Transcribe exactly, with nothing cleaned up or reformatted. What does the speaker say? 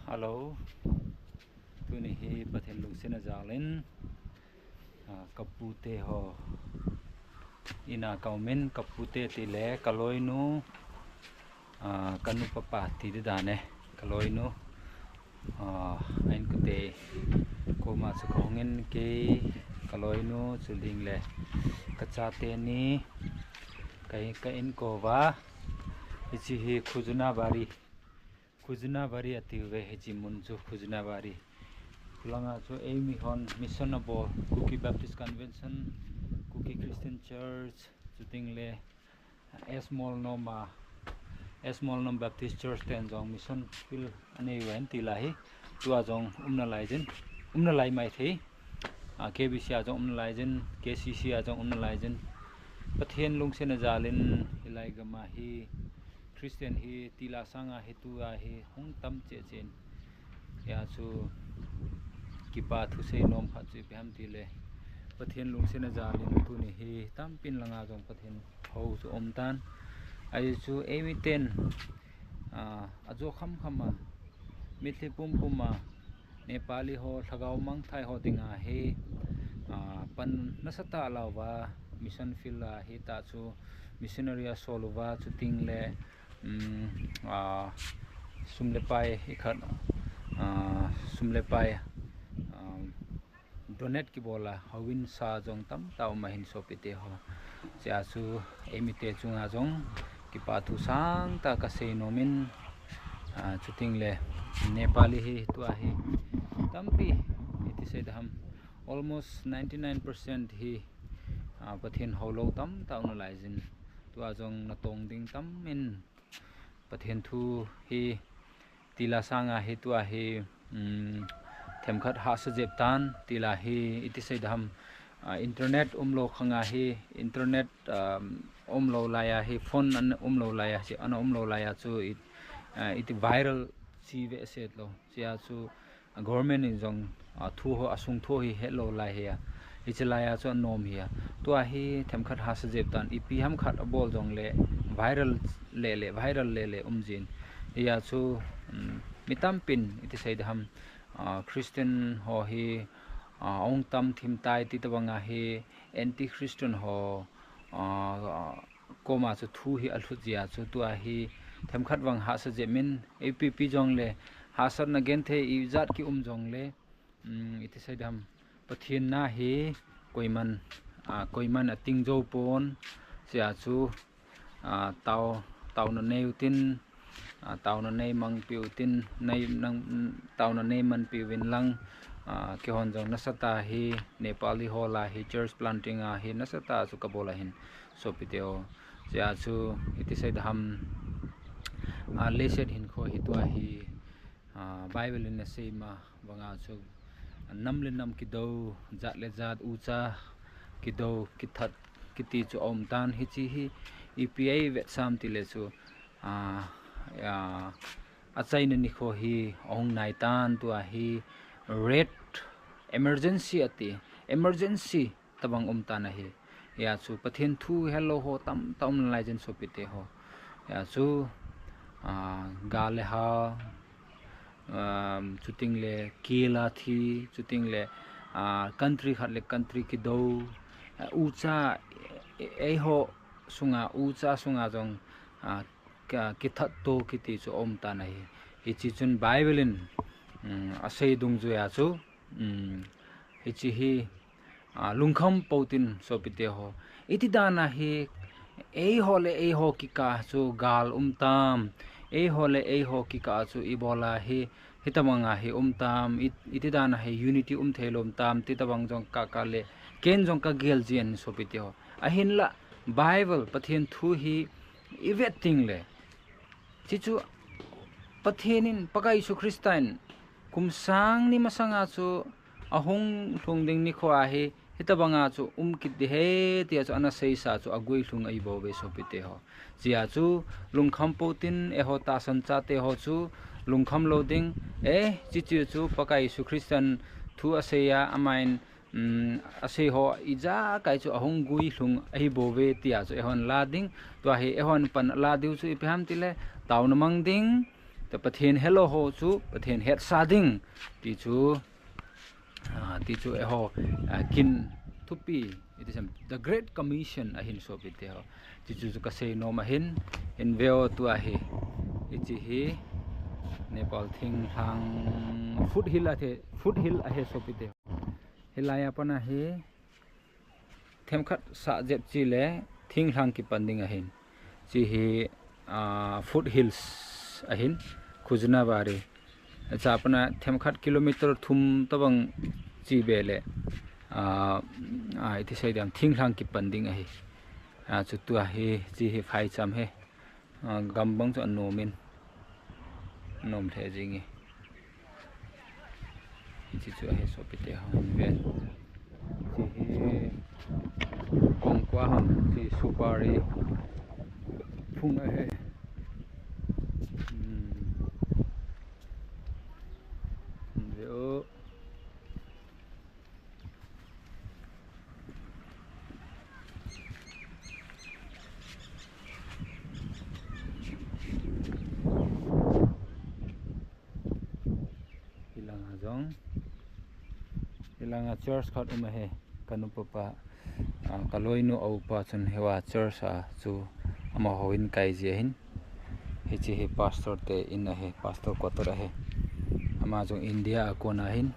Hello. Tuni hi Pathen lungsetna jalin, ah, kapute ho ina kaumin, kapute tile kaloinu, ah, kanu papa ti di dane, kaloinu, ah, ain kute koma chu kahungin kei, kaloinu, chuling le kachate ni, ka, ka in kova, hichi hi Khujunabari. Khujunabari atiuve hichi mun chu Khujunabari. Khulanga chu eimi hon mission abol, Kuki Baptist Convention, Kuki Christian Church, chuting le S. Molnom a, S. Molnom Baptist Church ten jong mission field anei uve ti la hi. Tua jong umna lai jin, umna lai mai thei. Ah, K B C a jong umna lai jin, K C C a jong umna lai jin. Pathen lungsetna jalin hilai gama hi Christian hi tila sanga hi tua hi hung tam che chen. Hia chu kipa thusei nom khat chu ipi ham tile, Pathen lungsetna jalin tuni hi tampin langa jong Pathen hou chu um tan. Ahi chu eimi ten, ah, ajo kham kham a, mitlhi pum pum a, Nepali ho, lhagao mangthai ho dinga hi, ah, pan nasatah a la uva, mission field a hi ta chu missionary asol uva, chuting le, um, ah, sum le pai i khat, ah, sum le pai, um, donate kibol a, houin sa jong tamtah um ahin sopite ho. Chia chu eimi te chunga jong kipa thu sangtah kasei nomin, ah, chuting le Nepali hi tua hi tampi iti sei dam, almost ninety nine percent hi, ah, Pathen hou lou tamtah um nalai jin. Tua jong natong ding tam in Pathen thu hi tila sanga hi tua hi, um, themkhat hahsa jep tan, tila hi iti sei dam, ah, internet umlou khanga hi, internet, um, umlou laiya hi, phone an umlou laiya, si, ana umlou laiya chu it, ah, iti viral chi ve set lou. Chia chu, ah, government in jong, ah, thu ho, asung thu hi hetlou lai hi a. Hichi laiya chu anom hi a. Tua hi themkhat hahsa jep tan, ipi ham khat abol jong le viral le le, viral le le um jin. Hia chu, um, mi tampin iti sei dam, ah, Christian ho hi, ah, ong tam thim tai ti tabanga hi anti Christian ho, ah, koma chu thu hi alhut jia chu tua hi themkhat vang hahsa jep in, ipi pi jong le hahsatna genthei ijat ki um jong le, um, iti sei dam, Pathen na hi koiman, ah, koiman ating jou pon, chia chu, ah, tao, taona nei utin, ah, taona nei mangpi utin, nei, nang, taona nei manpi uvin lang, ah, keihon jong nasatah hi, Nepali ho la hi, church planting a hi, nasatah chu kabol ahin, sopite ho. Chia chu, iti sei dam, ah, leiset hinkho hi tua hi, ah, Bible in asei ma vanga chu, nam le nam kidou, jat le jat, ucha kidou, kithat, kiti chu aum tan, hichi hi ipi a ivetsam tile chu, ah, ah, achaina nikho hi ahung nai tan, tua hi red emergency ati, emergency tabang um tan ahi. Hia chu Pathen thu helou ho tamtah um nalai jin sopite ho. Hia chu, ah, gal le ha, um, chuting le kila thi, chuting le, ah, country khat le country kidou, ah, ucha, e-, eiho sunga, ucha sunga jong, ah, ka, kithat to kiti chu aum tan ahi. Hichi chun Bible in, um, asei dungjuia chu, um, hichi hi, ah, lungkham pou tin sopite ho. Iti dan a hi, eiho le eiho kikah chu gal um tam, eiho le eiho kikah chu ibola hi, hitabang a hi um tam, it-, iti dan a hi unity um thei lou um tam, ti tabang jong kaka le, ken jong kagel jin sopite ho. Ahinla, Bible, Pathen thu hi ivet ting le, hichu Pathen in, Pakai Jesu Christa in, kum sang ni masanga chu ahung lhung ding nikho a hi, hitabanga chu um kit ding ahi, tia chu ana seisa chu aguilhung ahi bouve sopite ho. Chia chu lungkham pou tin, eiho tahsan chate ho chu lungkham lou ding, eh, hichi chu Pakai Jesu Christa in thu asei a, aman um, asei ho ijakai chu ahung guilhung ahi bouve tia chu eihon la ding. Tua hi eihon pan la diu chu ipi ham tile, taona mang ding, Te Pathen helou ho chu Pathen hetsa ding ti chu, ah, ti chu eiho, ah, kin thupi, iti sem, the Great Commission ahin sopite ho. Ti chu chu kasei nom ahin, in veo tua hi, hiche hi Nepal thinglhang foothill ahi, foothill ahi sopite ho. Hilai a pat a hi themkhat sah jep chele thinglhang kipan ding ahin. Hiche hi, ah, foothills ahin, Khujnabari. Hiche a pat a themkhat kilometer thum tobang che be le, ah, ah, iti sei ding ham, thinglhang kipan ding ahi. Ah, chuti ahi, hiche hi phaicham ahi. Ah, gam bang chu anom in, anom lheh jing e. Hiche chu ahi sopite ho, in ven. Hiche hi kong kua ham, hiche supari phung ahi. Hmm. In ve o. Hilanga jong, hilanga church khat um ahi, kanu papa, ah, kaloinu a upa chun hiva church a chu amahon kai ji ahin. Hiche hi pastor te in ahi, pastor quarter ahi. Ama jong India a kon ahin.